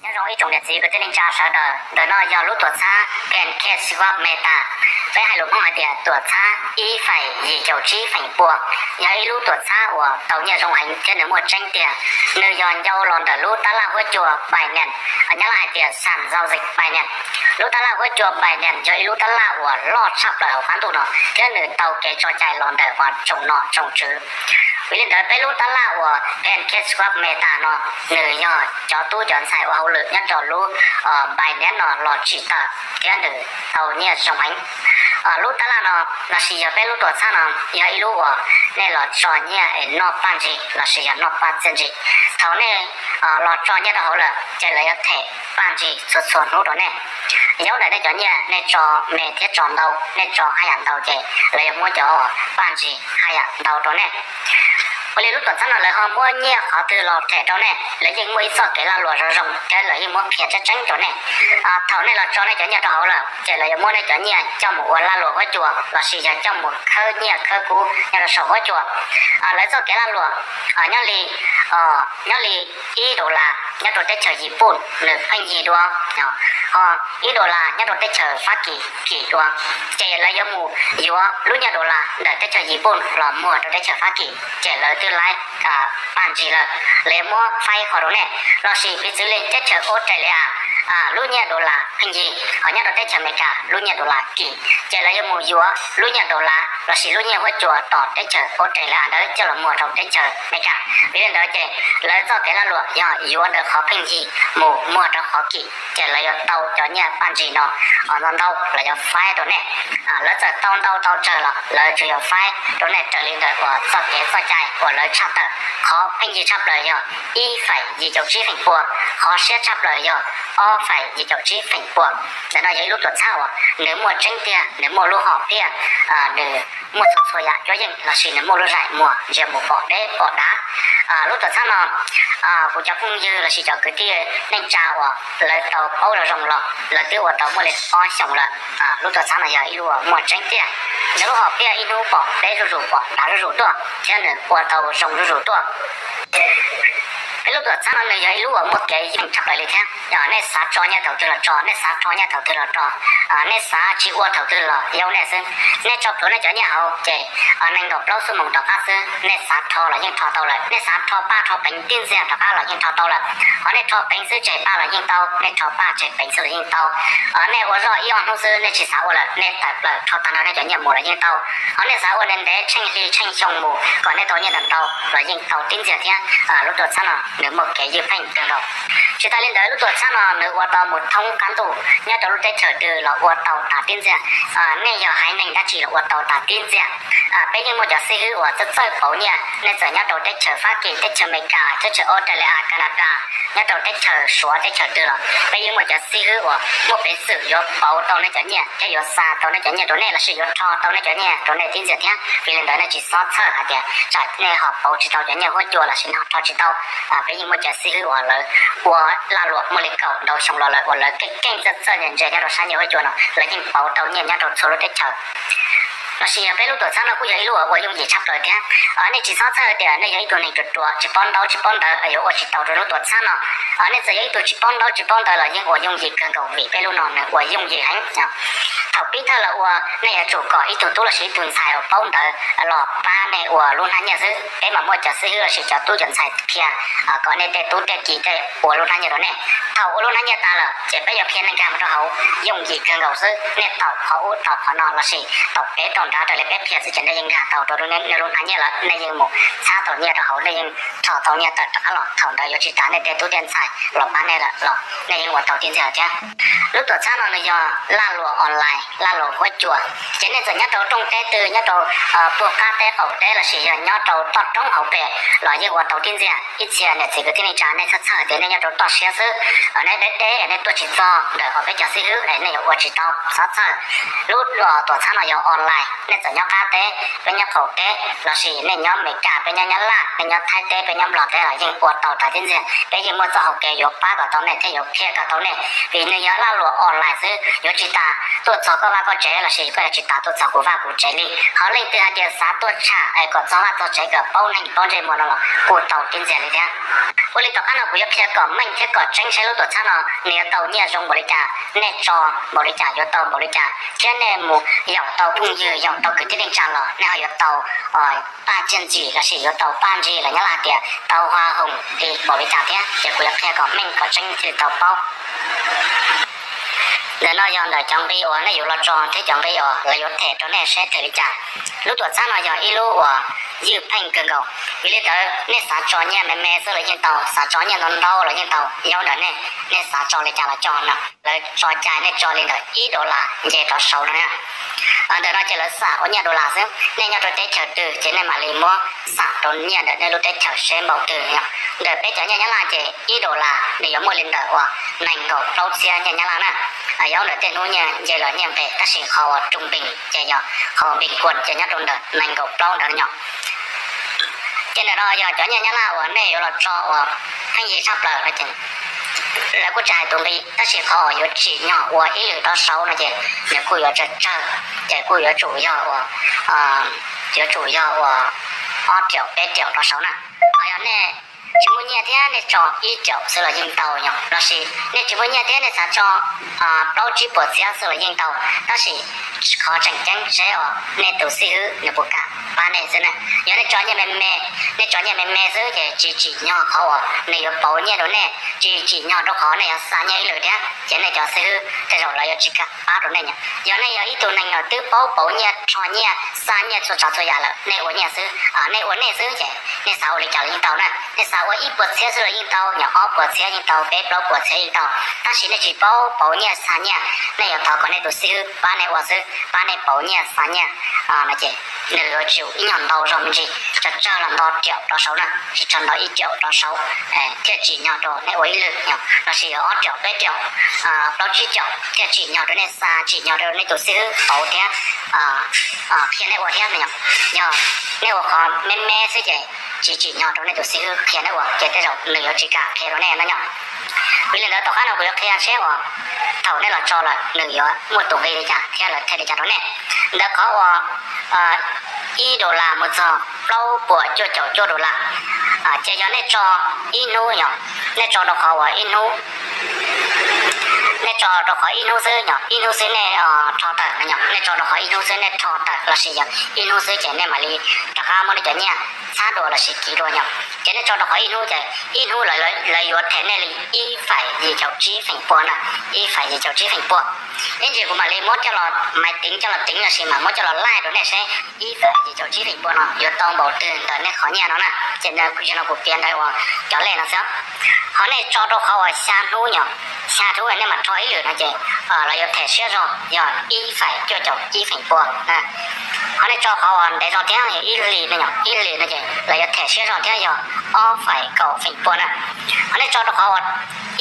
Nyob zoo ib tsoom niam txiv kwv tij neej tsa sawv daws, ntawm no yog lub tuam txhab Pancake Swap Meta. Peb hais lus Hmoob hais tias tuam txhab ib feem yim caum tsib feem pua, yog ib lub tuam txhab uas tau nyiaj zoo heev thiab nws muaj tseeb tiag. Nws yog ncau los ntawm lub tab laj huab cua Binance, Nyab Laj hais tias sàn giao dịch Binance. Lub tab laj huab cua Binance yog ib lub tab laj uas loj tshaj plaws hauv qab ntuj no thiab nws tau kev tso cai los ntawm uas tsoom nom tsoom tswv. Vim li ntawd peb lub tab laj uas Pancake Swap Meta no, nws yog cov tub cov ntxhais ua hauj lwm nyob rau lub Binance no los tsim tawm thiab nws tau nyiaj zoo heev. Lub tab laj no lossis yog peb lub tuam txhab no yog ib lub uas nej los tso nyiaj es noj paj ntsis lossis yog noj paj txiaj ntsim. Thaum nej los tso nyiaj rau hauv lawm ces lawv yuav them paj ntsis txhua txhua hnub rau nej. Yog ntawm nej cov nyiaj nej tso me thiab tso ntau, nej tso haj yam ntau ces lawv yuav muab cov paj ntsis haj yam ntau rau nej. Ua li lub tuam txhab no lawv ho muab nyiaj qhov twg los them rau nej, lawv yeej muaj ib txoj kev lag luam zoo zoo thiab lawv yeej muab qhia tseeb tseeb rau nej. Thaum nej los tso nej cov nyiaj rau hauv lawm ces lawv yuav muab nej cov nyiaj coj mus ua lag luam huab cua lossis yog coj mus khawb nyiaj khawb kub nyob rau saum huab cua. Lawv txoj kev lag luam nyob li nyob li ib dollar nyob rau teb chaws Yiv Pooj nws pheej yig dua, ho ib dollar nyob rau teb chaws Fab Kis kim dua, ces lawv yuav mus yuav lub nyiaj dollar ntawm teb chaws Yiv Pooj los muag rau teb chaws Fab Kis ces lawv twb laib paj ntsis lawm, lawv yuav muab faib qho rau nej. Lossis piv txwv li teb chaws Australia lub nyiaj dollar pheej yig, ho nyob rau teb chaws Amelikas lub nyiaj dollar kim, ces lawv yuav mus yuav lub nyiaj dollar lossis lub nyiaj huab cua tom teb chaws Australia ntawd coj los muag rau teb chaws Amelikas. Vim li ntawd ces lawv txoj kev lag luam yog yuav ntawm qhov pheej yig mus muag rau qhov kim, ces lawv yuav tau cov nyiaj paj ntsis no ntau ntau los yuav faib rau nej. Lawv txawm tau ntau tau tsawg los lawv tsuas yuav faib rau nej raws li ntawm uas txoj kev txoj cai uas lawv tshaj tawm. Qhov pheej yig tshaj plaws yog ib feem yim caum tsib feem pua, qhov siab tshaj plaws yog ob feem yim caum tsib feem pua. Ntawm no yog ib lub tuam txhab uas nws muaj tseeb tiag, nws muaj lub hom phiaj, nws muaj txhua txhua yam cuab yeej lossis nws muaj lub zaim muag ntsia mus pom deb pom dav. Lub tuam txhab no kuv cov phooj ywg lossis cov kwv tij neej tsa uas lawv tau paub zoo zoo los lawv twb ua tau muaj li ob xyoos lawm. Lub tuam txhab no yog ib lub uas muaj tseeb tiag, nws lub hom phiaj ib hnub pom deb zuj zus pom dav zuj zus tuaj thiab nws ua tau zoo zuj zus tuaj. Peb lub tuam txhab no nws yog ib lub uas muaj kev yeej tshaj plaws li thiab. Nej xav tso nyiaj thaum twg los tso, nej xav rho nyiaj thaum twg los rho, nej xav tsis ua thaum twg los yog nej xwb. Nej tso plhuav nej cov nyiaj hauv ces nees nkaum plaub xuab moos rov qab xwb nej xav rho los yeej rho tau lawm, nej xav rho paj rho peev tib ntxiag rov qab los yeej rho tau lawm. Ho nej rho peev xwb tseg paj los yeej tau, nej rho paj tseg peev xwb los yeej tau. Nej ua zoj ib ob hnub xwb nej tsis xav ua lawm, nej tawm plaws rho tag nrho nej cov nyiaj mus los yeej tau. Ho nej xav ua ntev ntev tsheej hli tsheej xyoo mus kom nej tau nyiaj ntau ntau los yeej tau tib ntxiag thiab. Lub tuam txhab no nws muaj kev ywj pheej kawg nkaus. Tsis tas li ntawd lub tuam txhab no nws ua tau mus thoob qab ntuj, nyob rau lub teb chaws twg los ua tau tas tib ntxiag. Nej yog haiv neeg dab tsi los ua tau tas tib ntxiag. Peb yeej muaj cov xib hwb uas txawj txawj pauv nyiaj, nej txawm nyob rau teb chaws Fab Kis, teb chaws Amelikas, teb chaws Australia, Canada, nyob rau teb chaws Suav teb chaws twg los peb yeej muaj cov xib hwb uas muaj peev xwm yuav pauv tau nej cov nyiaj thiab yuav xa tau nej cov nyiaj rau nej lossis yuav rho tau nej cov nyiaj rau nej tib ntxiag thiab. Vim li ntawd nej tsis txhob txhawj hais tias tsam nej ho pauv tsis tau cov nyiaj huab cua lossis nej ho rho tsis tau. Peb yeej muaj cov xib hwb uas lawv ua lag luam muaj li kaum ntau xyoo los lawm uas lawv keej keej txawj txawj ntse ntse nyob rau sab nyiaj huab cua no, lawv yeej pauv tau nyiaj nyob rau txhua lub teb chaws. Lossis yog peb lub tuam txhab no kuj yog ib lub uas ua yooj yim tshaj plaws thiab. Nej tsis txhob txhawj tias nej yog ib tug neeg ruam ruam tsis paub ntaub tsis paub ntawv yuav ua tsis tau rau lub tuam txhab no. Nej txawm yog ib tug tsis paub ntaub tsis paub ntawv los yeej ua yooj yim kawg nkaus vim peb lub no nws ua yooj yim heev. Thaum pib thawj los ua nej yuav tsum kom ib tug tub lossis ib tug ntxhais uas paub ntawv los pab nej ua lub hnab nyiaj xwb. Peb mas muaj cov xib hwb lossis cov tub cov ntxhais qhia kom nej tej tub tej ki tej ua lub hnab nyiaj rau nej. Thaum ua lub hnab nyiaj tas lawm ces peb yuav qhia nej nkag mus rau hauv, yooj yim kawg nkaus xwb, nej taus qhov ub taus qhov no lossis taus pem taus nrad raws li peb qhia xwb ces nej yeej nkag tau rau nej lub hnab nyiaj lawm, nej yeej mus txhab tau nyiaj rau hauv, nej yeej rho tau nyiaj tawm rov qab los. Thaum ntawd yuav tsis tas nej tej tub tej ntxhais los pab nej lawm los nej yeej ua tau tib ntxiag thiab. Lub tuam txhab no nws yog lag luam online, lag luam huab cua, ces nej txawm nyob rau rooj teb twg, nyob rau puag qab teb qaum teb lossis yog nyob rau toj roob hauv pes los yeej ua tau tib ntxiag. Ib txhia niam txiv kwv tij neej tsa nej txhob txhawj tias nej nyob rau toj siab xwb, nej deb deb nej tuaj tsis txog ntawm hauv peb cov xib hwb es nej yuav ua tsis tau, txhob txhawj. Lub tuam txhab no yog online, Nej txawm nyob qab teb, peb nyob qaum teb, lossis nej nyob Meskas, peb nyob Nyab Laj, nej nyob Thaib teb, peb nyob Nplog teb los yeej ua tau raws tib ntxiag. Peb yeej muaj txoj hauv kev yuav pab kom tau nej thiab yuav qhia kom tau nej, vim nws yog lag luam online xwb, yuav tsis tas tuaj txog koj vaj koj tsev lossis koj yuav tsis tas tuaj txog kuv vaj kuv tsev li. Ho leej twg hais tias xav tuaj tsham es kom txog vaj txog tsev kom paub neeg paub ntsej muag no los kuj tau tib ntxiag li thiab. Ua li tom qab no kuv yuav qhia kom meej thiab kom tseeb saib lub tuam txhab no nws yuav tau nyiaj zoo npaum li cas, nej tso npaum li cas yuav tau npaum li cas, thiab nej mus yaum tau phooj ywg yaum tau kwv tij neej tsa los nej ho yuav tau paj ciaj ntsim lossis yuav tau paj ntsis los nyob hais tias tau hoa hồng li npaum li cas thiab. Ces kuv yuav qhia kom meej kom tseeb thiaj li tau paub. Ntawm no yog ntawm cov nqi uas nej yuav los tso thiab cov nqi uas lawv yuav them rau nej saib them li cas. Lub tuam txhab no yog ib lub uas ywj pheej kawg nkaus, vim li ntawd nej xav tso nyiaj me me xwb los yeej tau, xav tso nyiaj ntau ntau los yeej tau, nyob ntawm nej, nej xav tso li cas los tso no. Lawv tso cai nej tso li ntawm ib dollar nce rov saud no na. Ntawm no ces lawv xam ua nyiaj dollar xwb, nej nyob rau teb chaws twg ces nej mam li muab xam rau nyiaj ntawm nej lub teb chaws seb npaum twg no. Ntawm peb cov nyiaj Nyab Laj ces ib dollar nws yuav muaj li ntawm uas nees nkaum plaub txhiab nyiaj Nyab Laj na. Yog ntawm tej hnub nyiaj nce los nyiaj nqis, tab sis qhov uas trung bình ces yog qhov bình quân ces nyob rau ntawm nees nkaum plaub ntawd no. Ces ntawm no yog cov nyiaj Nyab Laj uas nej yuav los tso uas pheej yig tshaj plaws no ces lawv kuj tsis hais tus nqi, tab sis qhov uas yuav tsim nyog ua ib lwm rov saud no ces nws kuj yuav tsawg tsawg, ces kuj yuav tsum yog uas, yuav tsum yog uas ob triệu peb triệu rov saud na. Ho yog nej tsis muaj nyiaj thiab nej tso ib triệu xwb los yeej tau yom, lossis nej tsis muaj nyiaj thiab nej xav tso plaub tsib puas txhiab xwb los yeej tau, tab sis qhov tseem ceeb seb uas nej tus xib hwb nws puas kam pab nej xwb na. Yog nej tso nyiaj me me, nej tso nyiaj me me xwb ces tsis tsim nyog qhov uas nws yuav pauv nyiaj rau nej, tsis tsim nyog rau qhov nej yuav xa nyiaj ib lwm thiab ces nej cov xib hwb tej zaum lawv yuav tsis kam pab rau nej. Yog nej yog ib tug neeg uas twb paub pauv nyiaj, rho nyiaj, xa nyiaj txhua tsav txhua yam lawm, nej ua nyiaj xwb, nej ua nej xwb ces nej xav ua li cas los yeej tau na. Nej xav ua ib puas txhiab xwb los yeej tau, yog ob puas txhiab yeej tau, peb plaub puas txhiab yeej tau, tab sis nej tsis paub pauv nyiaj xa nyiaj, nej yuav thov kom nej tus xib hwb pab nej ua xwb, pab nej pauv nyiaj xa nyiaj no ces nws yuav tsum ib nyuag ntau zog me ntsis, tsawg tsawg los nto triệu rov saud na, tsis tsawg nto ib triệu rov saud thiaj tsim nyog rau nej ua ib lwm, lossis yog ob triệu peb triệu plaub tsib triệu thiaj tsim nyog rau nej xa, tsim nyog rau nej tus xib hwb pauv thiab qhia nej ua thiab no. Yog nej ua qhov me me xwb ces tsis tsim nyog rau nej tus xib hwb qhia nej ua ces tej zaum nws yuav tsis kam qhia rau nej no yom. Vim li ntawd tom qab no kuv yuav qhia seb uas thaum nej los tso lawm nws yuav muaj tus nqi li cas thiab lawv them li cas rau nej. Ntawm qhov uas ib dollar mus txog plaub puas cuaj caum cuaj dollar, ces yog nej tso ib hnub yom, nej tso rau qhov uas ib hnub, nej tso rau qhov ib hnub xwb yom, ib hnub xwb nej rho tawm no yom, nej tso rau qhov ib hnub xwb nej rho tawm lossis yog ib hnub xwb ces nej mam li rov qab muab nej cov nyiaj txhab dua lossis kiv dua yom. Ces nej tso rau qhov ib hnub ces ib hnub lawv yuav them nej li ib phẩy yim caum tsib feem pua na, ib phẩy yim caum tsib feem pua. Ib ntsis kuv mam li muab coj los maiv teev coj los teev lossis mam muab coj los laij rau nej seb ib phẩy yim caum tsib feem pua no yuav tau npaum twg ntawm nej qhov nyiaj no na. Ces zaum no kuv piav ntawd uas cov lej no xwb. Ho nej tso rau qhov uas xya hnub yom, xya hnub nej mam rho ib lwm no ces lawv yuav them siab zog yog ib phẩy cuaj caum ib feem pua. Ho nej tso qhov uas ntev zog thiab yog ib hlis no, ib hlis no ces lawv yuav them siab zog thiab yog ob phẩy kaum feem pua na. Ho nej tso rau qhov uas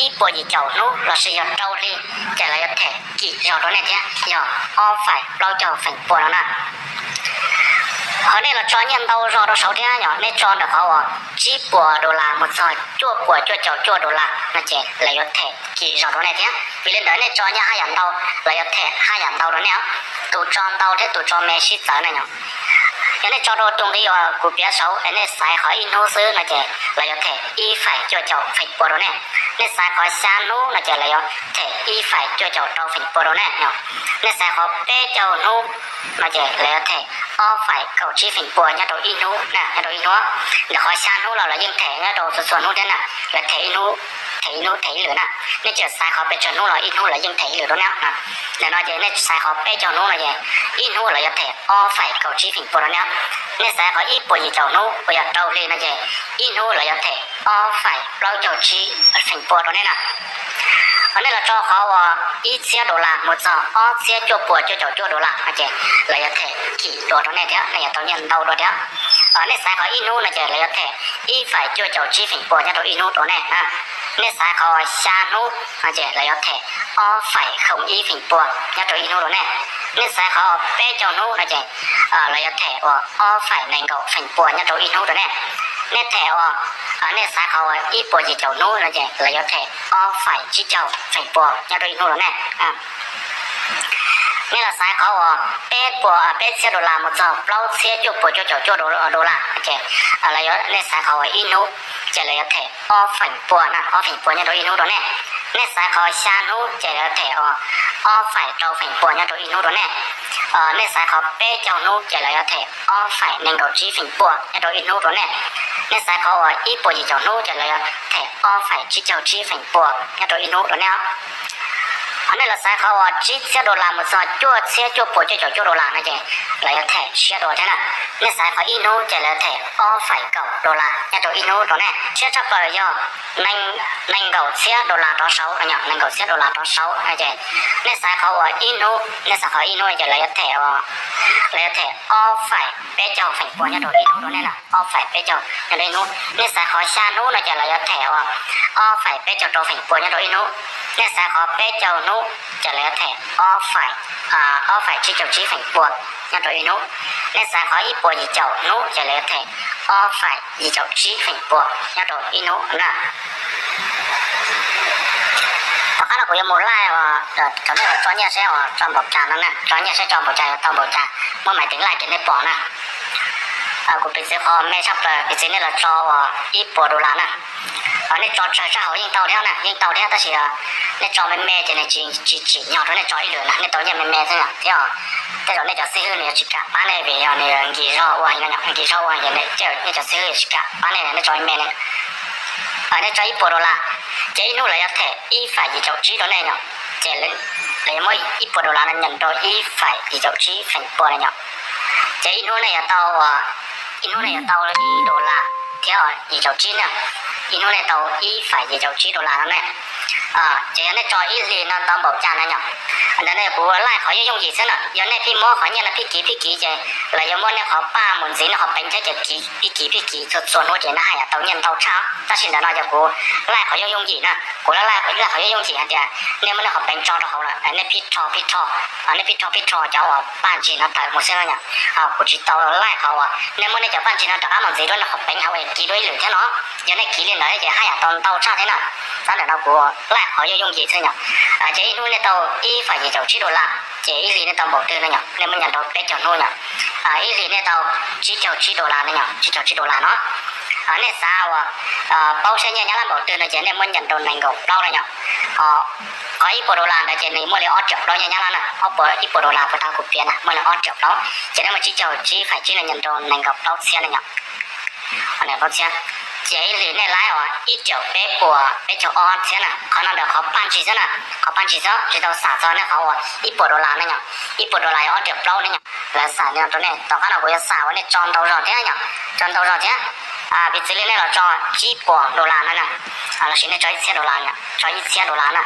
ib puas yim caum hnub lossis yog rau hli ces lawv yuav them kim zog rau nej thiab yog ob phẩy plaub caug feem pua no na. Ho nej los tso nyiaj ntau zog rau saud thiab yom, nej tso ntawm qhov uas tsib puas dollar mus txog cuaj puas cuaj caum cuaj dollar no ces lawv yuav them kim zog rau nej thiab. Vim li ntawd nej tso nyiaj haj yam ntau, lawv yuav them haj yam ntau rau nej. Tus tso ntau thiab tus tso me sib txawv na yom. Yog nej tso rau tus nqi uas kuv piav saud es nej xaiv qhov ib hnub xwb no ces lawv yuav them ib phẩy cuaj caum feem pua rau nej. Nej xaiv qhov xya hnub no ces lawv yuav them ib phẩy cuaj caum rau feem pua rau nej. Nej xaiv qhov peb caug hnub no ces lawv yuav them ob phẩy kaum tsib feem pua nyob rau ib hnub, nyob rau ib hnub. Ntawm qhov xya hnub los lawv yeej them nyob rau txhua txhua hnub thiab na, lawv them ib hnub, them ib hnub them ib lwm na. Nej tseem xaiv qhov pes tsawg hnub los ib hnub lawv yeej them ib lwm rau nej na. Ntawm no ces nej xaiv qhov peb caug hnub no ces ib hnub lawv yuav them ob phẩy kaum tsib feem pua rau nej. Nej xaiv qhov ib puas yim caum hnub uas yog rau hli no ces ib hnub lawv yuav them ob phẩy plaub caug tsib feem pua rau nej na. Ho nej los tso qhov uas ib txhiab dollar mus txog ob txhiab cuaj puas cuaj caum cuaj dollar no ces lawv yuav them kim dua rau nej thiab, nej yuav tau nyiaj ntau dua thiab. Nej xaiv qhov ib hnub no ces lawv yuav them ib phẩy cuaj caum tsib feem pua nyob rau ib hnub rau nej. Nej xaiv qhov xya hnub no ces lawv yuav them ob phẩy không ib feem pua nyob rau ib hnub rau nej. Nej xaiv qhov peb caug hnub no ces lawv yuav them uas ob faim nees nkaum feem pua nyob rau ib hnub rau nej. Nej them uas, nej xaiv qhov uas ib puas yim caum hnub no ces lawv yuav them ob faim tsib caug feem pua nyob rau ib hnub rau nej. Nej los xaiv qhov uas peb puas, peb txhiab dollar mus txog plaub txhiab cuaj puas cuaj caum cuaj dollar ces, nej xaiv qhov uas ib hnub ces lawv yuav them ob feem pua na, ob feem pua nyob rau ib hnub rau nej. Nej xaiv qhov xya hnub ces lawv yuav them ob faim rau feem pua nyob rau ib hnub rau nej. Nej xaiv qhov peb caug hnub ces lawv yuav them ob faim nees nkaum tsib feem pua nyob rau ib hnub rau nej. Nej xaiv qhov uas ib puas yim caum hnub ces lawv yuav them ob faim tsib caug tsib feem pua nyob rau ib hnub rau nej. Ho nej los xaiv qhov uas tsib txhiab dollar mus txog cuaj txhiab cuaj puas cuaj caum cuaj dollar no ces lawv yuav them siab dua thiab na. Nej xaiv qhov ib hnub ces lawv them ob faim kaum dollar nyob rau ib hnub rau nej. Siab tshaj plaws yog nees nkaum txhiab dollar rov saud no, nees nkaum txhiab dollar rov saud no ces nej xaiv qhov uas ib hnub, nej xaiv qhov ib hnub ces lawv yuav them, lawv yuav them ob faim peb caug feem pua nyob rau ib hnub rau nej na, ob faim peb caug nyob rau ib hnub. Nej xaiv qhov xya hnub no ces lawv yuav them ob faim peb caug rau feem pua nyob rau ib hnub. Nej xaiv qhov peb caug hnub ces lawv yuav them ob faim, ob faim tsib caug tsib feem pua nyob rau ib hnub. Nej xaiv qhov ib puas yim caum hnub ces lawv yuav them ob faim yim caum tsib feem pua nyob rau ib hnub na. Tom qab no kuv yuav mus laij uas thaum nej los tso nyiaj seb uas tso npaum cas no na, tso nyiaj seb tso npaum cas yuav tau npaum cas, muab maiv teev laij ces nej pom na. Kuv piv txwv qhov me tshaj plaws, piv txwv nej los tso uas ib puas dollar na. Nej tso tsawg sab hauv yeej tau thiab na, yeej tau thiab tab sis nej tso me me ces nws tsis tsim nyog rau nej tso ib lwm na, nej tau nyiaj me me xwb thiab. Tej zaum nej cov xib hwb nws yuav tsis kam pab nej vim yog nws nkim zog ua, nkim zog ua ces nej cov xib hwb yuav tsis kam pab nej, nej tso me me. Nej tso ib puas dollar ces ib hnub lawv yuav them ib faim yim caum tsib rau nej no, ces lawv yuav muab ib puas dollar no nyem rau ib faim yim caum tsib feem pua no. Ces ib hnub nej yuav tau, ib hnub nej yuav tau ib dollar thiab yim caum tsib na, ib hnub nej tau ib faim yim caum tsib dollar no ne. Ces yog nej tso ib hlis no tau npaum cas no yom. Ntawd ne kuv laij qhov yooj yooj yim xwb na, yog nej pheej muab qhov nyiaj no pheej kiv pheej kiv ces lawv yuav muab nej qhov paj mus ntxiv nej qhov peev thiab ces pheej kiv pheej kiv txhua txhua hnub ces nej haj yam tau nyiaj ntau tshaj. Tab sis ntawm no yog kuv laij qhov yooj yooj yim na, kuv laij qhov yooj yooj yim hais tias nej muab nej qhov peev tso rau hauv lawm nej pheej rho pheej rho, nej pheej rho pheej rho cov uas paj ntsis no tawm mus xwb no yom. Kuv tsis tau laij qhov uas nej muab nej cov paj ntsis no rov qab mus ntxiv rau nej qhov peev hauv kiv dua ib lwm thiab no. Yog nej kiv li ntawd ces haj yam tau ntau tshaj thiab na. Tab ntawm no kuv laij qhov yooj yooj yim xwb yom. Ces ib hnub nej tau ib faim yim caum tsib dollar, ces ib hlis nej tau npaum twg no yom, nej muab nyem rau peb caug hnub yom. Ib hlis nej tau tsib caug tsib dollar no yom, tsib caug tsib dollar no. Nej xav uas paub saib nyiaj Nyab Laj npaum twg no ces nej muab nyem rau nees nkaum plaub no yom. Qhov ib puas dollar ntawd ces nws muaj li ob triệu plaub nyiaj Nyab Laj na, ob puas, ib puas dollar puas tau kuv piav na muaj li ob triệu plaub, ces nej muab tsib caug tsib faim tsib no nyem rau nees nkaum plaub txhiab no yom. Ces ib hlis nej laij uas ib triệu peb puas peb caug ob txhiab na, qhov no ntawm qhov paj ntsis xwb na, qhov paj ntsis xwb tsis tau xam txog nej qhov uas ib puas dollar ne yom, ib puas dollar yog ob triệu plaub ne yom. Lawv xam li no rau nej, tom qab no kuv yuav xam uas nej tso ntau zog thiab yom, tso ntau zog thiab. Piv txwv li nej los tso tsib puas dollar no na, lossis nej tso ib txhiab dollar, tso ib txhiab dollar na.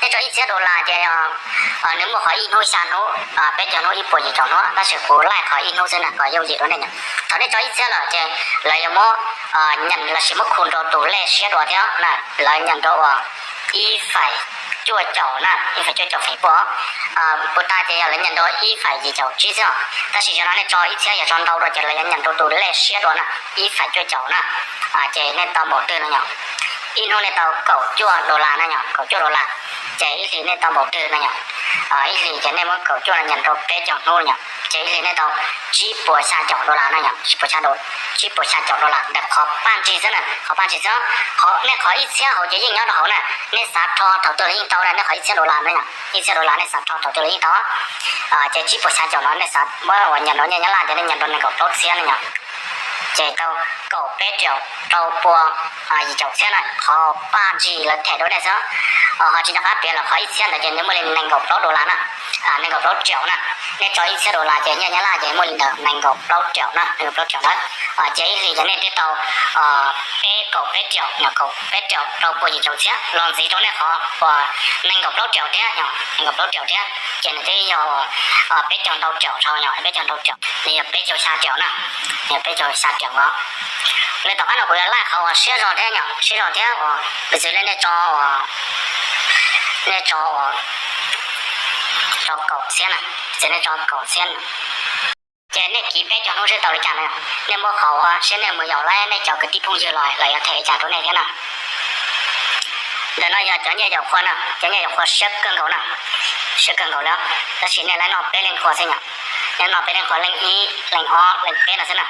Nej tso ib txhiab dollar ces nws muaj qhov ib hnub xya hnub peb caug hnub ib puas yim caum hnub, tab sis kuv laij qhov ib hnub xwb na kom yooj yim rau nej yom. Thaum nej tso ib txhiab lawm ces lawv yuav muab nyem lossis muab khu rau tus lej siab dua thiab na, lawv nyem rau uas ib faim cuaj caum na, ib faim cuaj caum feem pua. Puas tas ces yog lawv nyem rau ib faim yim caum tsib xwb os, tab sis yog no nej tso ib txhiab yog tso ntau dua ces lawv yuav nyem rau tus lej siab dua na, ib faim cuaj caum na. Ces nej tau npaum twg no yom, ib hnub nej tau kaum cuaj dollar na yom, kaum cuaj dollar, ces ib hlis nej tau npaum twg no yom. Ib hlis ces nej muab kaum cuaj no nyem rau peb caug hnub yom, ces ib hlis nej tau tsib puas xya caum dollar na yom, tsib puas xya caum dollar ntawm qhov paj ntsis xwb na, qhov paj ntsis xwb. Nej qhov ib txhiab hauv ces yeej nyob rau hauv na, nej xav rho thaum twg los yeej tau na, nej qhov ib txhiab dollar na yom, ib txhiab dollar nej xav rho thaum twg los yeej tau. Ces tsib puas xya caum no nej xav muab uas nyem rau nyiaj Nyab Laj ces nej nyem rau nees nkaum plaub txhiab no yom. Ces tau kaum peb triệu rau pua yim caum txhiab na, qhov paj ntsis lawv them rau nej xwb. Ho tsis nco qab piav los qhov ib txhiab ntawd ces nws muaj li nees nkaum plaub dollar na, nees nkaum plaub triệu na. Nej tso ib txhiab dollar ces nyiaj Nyab Laj ces muaj li ntawd nees nkaum plaub triệu na, nees nkaum plaub triệu ntawd. Ces ib hlis ces nej thiaj tau peb, kaum peb triệu, kaum peb triệu rau pua yim caum txhiab los ntxiv rau nej qhov uas nees nkaum plaub triệu thiab, nees nkaum plaub triệu thiab, ces nws thiaj yog peb caug ntau triệu sau yom, peb caug ntau triệu, nws yog peb caug xya triệu na, yog peb caug xya triệu os. Li tom qab no kuv yuav laij qhov uas siab zog thiab yom, siab zog thiab uas piv txwv li nej tso uas, nej tso uas tso kaum txhiab na, txiv nej tso kaum txhiab na. Ces nej kiv peb caug hnub seb tau li cas na, nej muab qhov uas seb nej mus yaum laib nej cov kwv tij phooj ywg los lawv yuav them li cas rau nej thiab na. Ntawm no yog cov nyiaj yaum qhua na, cov nyiaj yaum qhua siab kawg nkaus na, siab kawg nkaus li. Tab sis nej laib noj peb leej qhua xwb yom, nej noj peb leej qhua, leej ib, leej ob, leej peb no xwb na.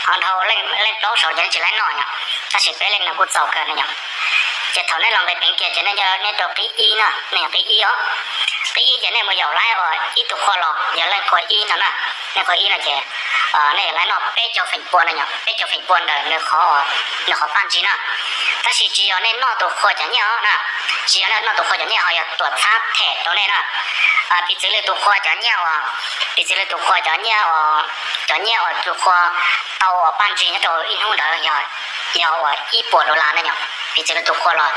Ho dhau leej plaub saud ces nej tsis laib noj yom, tab sis peb leej no kuj txaus kawg no yom. Ces thaum nej los nqis peev kiag ces nej nyob nej rau qib ib na, nej qib ib os. Qib ib ces nej mus yaum laib uas ib tug qhua los yog leej qhua ib no na, leej qhua ib no ces nej yuav laib noj peb caug feem pua no yom, peb caug feem pua ntawm nws qhov, nws qhov paj ntsig na. Tab sis tsis yog nej noj tus qhua cov nyiaj os na, tsis yog nej noj tus qhua cov nyiaj ho yog tuam txhab them rau nej na. Piv txwv li tus qhua cov nyiaj uas, piv txwv li tus qhua cov nyiaj uas, cov nyiaj uas tus qhua tau uas paj ntsig nyob rau ib hnub ntawd yog, yog uas ib puas dollar na yom. Piv txwv li tus qhua los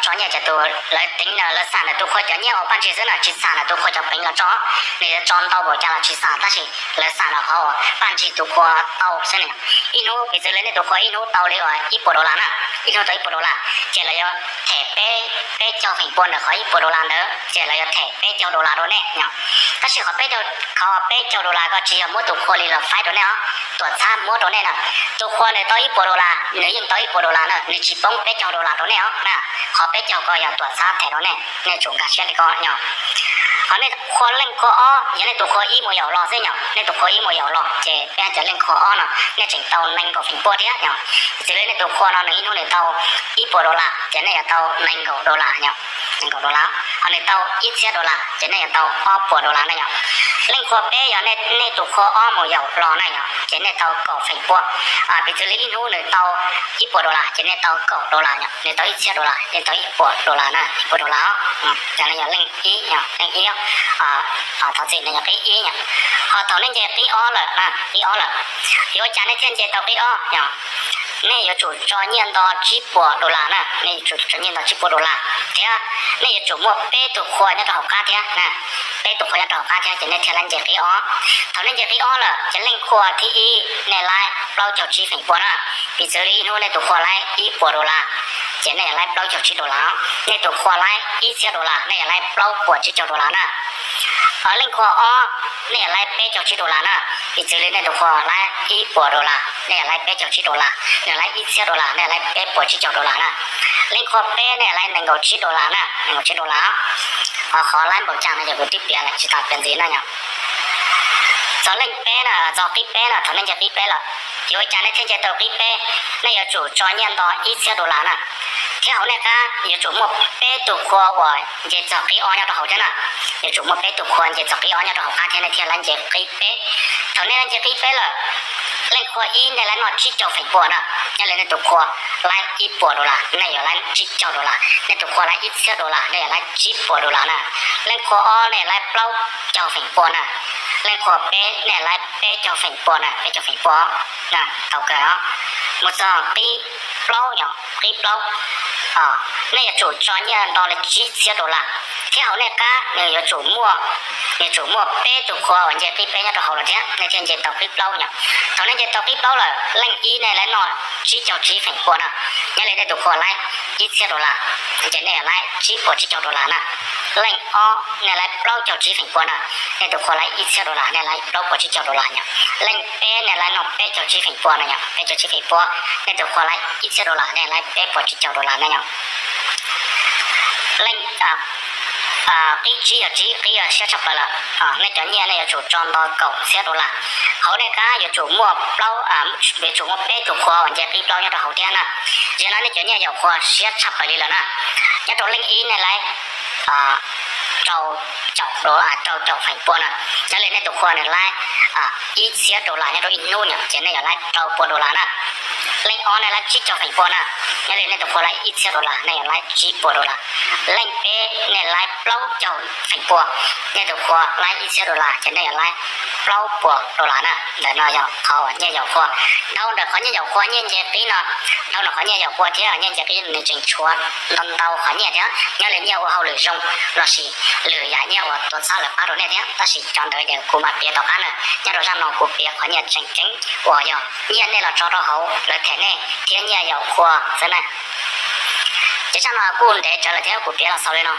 tso nyiaj ces tus lawv teev lawv xam ntawm tus qhua cov nyiaj uas paj ntsig xwb na, tsis xam ntawm tus qhua cov peev los tso, nws yuav tso ntau npaum cas los tsis xam, tab sis lawv xam los qhov uas paj ntsig tus qhua tau xwb na. Ib hnub piv txwv li nej tus qhua ib hnub tau li uas ib puas dollar na, ib hnub tau ib puas dollar, ces lawv yuav them peb, peb caug feem pua ntawm qhov ib puas dollar ntawd, ces lawv yuav them peb caug dollar rau nej yom. Tab sis qhov peb caug, qhov peb caug dollar ko tsis yog muab tus qhua li los faib rau nej os, tuam txhab muab rau nej na. Tus qhua nws tau ib puas dollar, nws yeej tau ib puas dollar na, nws tsis poob peb caug dollar rau nej os na. Qhov peb caug ko yog tuam txhab them rau nej, nej tsum nkag siab li ko yom. Ho nej qhua, leej qhua ob yog nej tus qhua ib mus yaum los xwb yom, nej tus qhua ib mus yaum los ces peb hais tias leej qhua ob no nej tseem tau nees nkaum feem pua thiab yom. Piv txwv li nej tus qhua no nws ib hnub nws tau ib puas dollar ces nej yuav tau nees nkaum dollar yom, nees nkaum dollar. Ho nws tau ib txhiab dollar ces nej yuav tau ob puas dollar na yom. Leej qhua peb yog nej tus qhua ob mus yaum los na yom, ces nej tau kaum feem pua. Piv txwv li ib hnub nws tau ib puas dollar ces nej tau kaum dollar yom, nws tau ib txhiab dollar, nej tau ib puas dollar na, ib puas dollar os. Cov no yog leej ib, leej ib, thov txim, nws yog qib ib yom. Ho thaum nej nce qib ob lawm, qib ob lawm, yuav ua cas nej thiaj nce tau qib ob yom? Nej yuav tsum tso nyiaj nto tsib puas dollar na, nej yuav tsum tso nyiaj nto tsib puas dollar thiab nej yuav tsum muaj peb tus qhua nyob rau hauv qab thiab na, peb tus qhua nyob rau hauv qab thiab ces nej thiaj laib nce qib ob. Thaum nej nce qib ob lawm ces leej qhua thib ib nej laib plaub caug tsib feem pua na. Piv txwv li ib hnub nej tus qhua laib ib puas dollar, ces nej yuav laib plaub caug tsib dollar. Nej tus qhua laib ib txhiab dollar, nej yuav laib plaub puas tsib caug dollar na. Ho leej qhua ob nej yuav laib peb caug tsib dollar na. Piv txwv li nej tus qhua laib ib puas dollar, nej yuav laib peb caug tsib dollar, nws laib ib txhiab dollar, nej laib peb puas tsib caug dollar na. Leej qhua peb nej laib nees nkaum tsib dollar na, nees nkaum tsib dollar. Ho qhov laib npaum cas no ces kuv twb piav lawm tsis tas piav ntxiv na yom. Txog leej peb na, txog qib peb na, thaum nej nce qib peb lawm, yuav ua cas nej thiaj nce tau qib peb? Nej yuav tsum tso nyiaj nto ib txhiab dollar na, thiab hauv nej qab yuav tsum muaj peb tus qhua uas nce txog qib ob nyob rau hauv thiab na. Yuav tsum muaj peb tus qhua nce txog qib ob nyob rau hauv qab thiab nej thiaj laib nce qib peb. Thaum nej laib nce qib peb lawm, leej qhua ib nej laib noj tsib caug feem pua na. Nyob li nej tus qhua laib ib puas dollar, nej yuav laib tsib caug dollar. Nej tus qhua laib ib txhiab dollar, nej yuav laib tsib puas dollar na. Leej qhua ob nej laib plaub caug feem pua na. Leej qhua peb nej laib peb caug feem pua na, peb caug feem pua na. Tau kawg os. Mus txog qib plaub yom, qib plaub, nej yuav tsum tso nyiaj nto li tsib txhiab dollar, thiab hauv nej qab nws yuav tsum muaj, yuav tsum muaj peb tus qhua uas nce qib peb nyob rau hauv los thiab nej thiaj nce tau qib plaub yom. Thaum nej nce tau qib plaub lawm, leej ib nej laib noj tsib caug tsib feem pua na. Nyob li nej tus qhua laib ib txhiab dollar, ces nej laib tsib puas tsib caug dollar na. Leej ob nej laib plaub caug tsib feem pua na. Nej tus qhua laib ib txhiab dollar, nej laib plaub puas tsib caug dollar yom. Leej peb nej laib noj peb caug tsib feem pua na yom, peb caug tsib feem pua. Nej tus qhua laib ib txhiab dollar, nej laib peb puas tsib caug dollar na yom. Leej, qib tsib yog tsib, qib siab tshaj plaws lawm. Nej cov nyiaj nej yuav tsum tso nto kaum txhiab dollar. Hauv nej qab yuav tsum muaj plaub, yuav tsum muaj peb tus qhua uas nce qib plaub nyob rau hauv thiab na. Yog no nej cov nyiaj yaum qhua siab tshaj plaws li lawm na. Nyob rau leej ib nej laib rau caum, rau caum feem pua na. Nyob li nej tus qhua nws laib ib txhiab dollar nyob rau ib hnub no ces nej yuav laib rau puas dollar na. Leej ob nej laib tsib caug feem pua na. Nyob li nej tus qhua laib ib txhiab dollar, nej yuav laib tsib puas dollar. Leej peb nej laib plaub caug feem pua, nej tus qhua laib ib txhiab dollar ces nej yuav laib plaub puas dollar na. Ntawm no yog qhov uas nyiaj yaum qhua. Dhau ntawm qhov nyiaj yaum qhua nyiaj nce qib no, dhau ntawm qhov nyiaj yaum qhua thiab nyiaj nce qib nws tseem tshuav ntau ntau qhov nyiaj thiab, nyob li nyiaj ua hauj lwm zoo lossis lwm yam nyiaj uas tuav txhab lawm pab rau nej thiab, tab sis cov ntawd ces kuv mam piav tom qab na. Nyob rau zaj no kuv piav qhov nyiaj tseem ceeb uas yog nyiaj nej los tso rau hauv lawv them nej thiab nyiaj yaum qhua xwb na. Ces zaj no kuj ntev tsawv lawm thiab kuv piav los xaus li no.